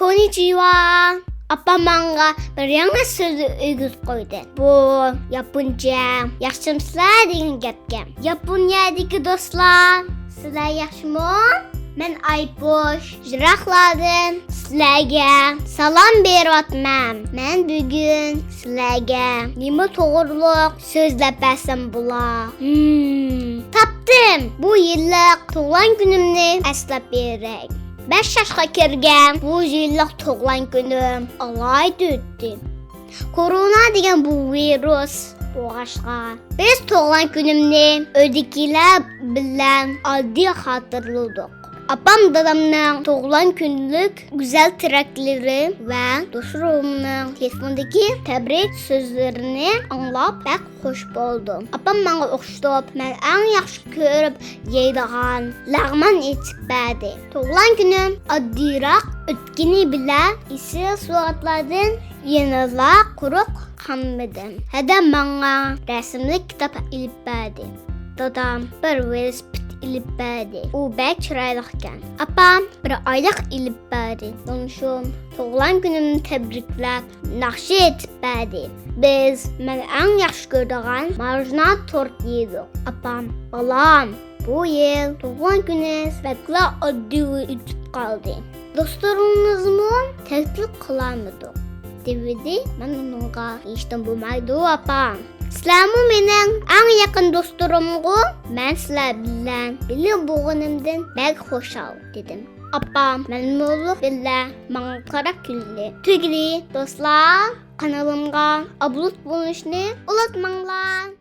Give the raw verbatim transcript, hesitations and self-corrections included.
كوننىچىۋا. ئاپام ماڭا بىر يېڭى سۆز ئۆگىتىپ قويدى. بۇ ياپونچە «ياخشىمسىلەر» دېگەن گەپكەن. ياپونىيەدىكى دوستلار، سىلەر ياخشىمۇ؟ مەن ئايپوش، يىراقلاردىن سىلەرگە سالام بېرىۋاتىمەن. مەن بۈگۈن سىلەرگە نېمە توغرۇلۇق سۆزلەپ بەرسەم بولا؟ ھىم، تاپتىم! بۇ يىللىق تۇغۇلغان كۈنۈمنى ئەسلەپ بېرەي. بەش ياشقا كىرگەن بۇ يىللىق تۇغۇلغان كۈنۈم ئالاھىدە ئۆتتى. كورونا دېگەن بۇ ۋىرۇس بولغاچقا، بىز تۇغۇلغان كۈنۈمنى ئۆيدىكىلەر بىلەن ئاددىي خاتىرىلىدۇق. ئاپام دادامنىڭ تۇغۇلغان كۈنلۈك گۈزەل تىلەكلىرى ۋە دوستلىرىمنىڭ تېلېفوندىكى تەبرىك سۆزلىرىنى ئاڭلاپ بەك خوش بولدۇم. ئاپام ماڭا ئوخشىتىپ، مەن ئەڭ ياخشى كۆرۈپ يەيدىغان لەغمەن ئېتىپ بەردى. تۇغۇلغان كۈنۈم ئاددىيراق ئۆتكىنى بىلەن، ئېسىل سوۋغاتلاردىن يەنىلا قۇرۇق قالمىدىم. ھەدەم ماڭا رەسىملىك كىتاب ئېلىپ بەردى. دادام بىر ۋېلىسىپىت ئېلىپ بەردى. ئۇ بەك چىرايلىقكەن. ئاپام بىر ئايلىق ئېلىپ بەردى. تونۇشۇم تۇغۇلغان كۈنۈمنى تەبرىكلەپ، ناخشا ئېيتىپ بەردى. بىز، مەن ئەڭ ياخشى كۆرىدىغان ماروژنا تورت يېدۇق. ئاپام، بالام، بۇ يىل تۇغۇلغان كۈنىڭىز بەكلا ئاددىي ئۆتۈپ قالدى. دوستلىرىڭىزمۇ تەكلىپ قىلالمىدۇق، دېۋىدى. مەن ئۇنىڭغا، ھېچنېمە بولمايدۇ، ئاپام. سىلەرمۇ مېنىڭ ئەڭ يېقىن دوستلىرىمغۇ؟ مەن سىلەر بىلەن بىللە بولغىنىمدىن بەك خۇشال، دېدىم. ئاپام مەلۇم بولۇپ بىللە ماڭا قاراپ كۈلدى. تۈگىدى، دوستلار، قانىلىمغا ئابۇنە بولۇشنى ئۇنتۇماڭلار.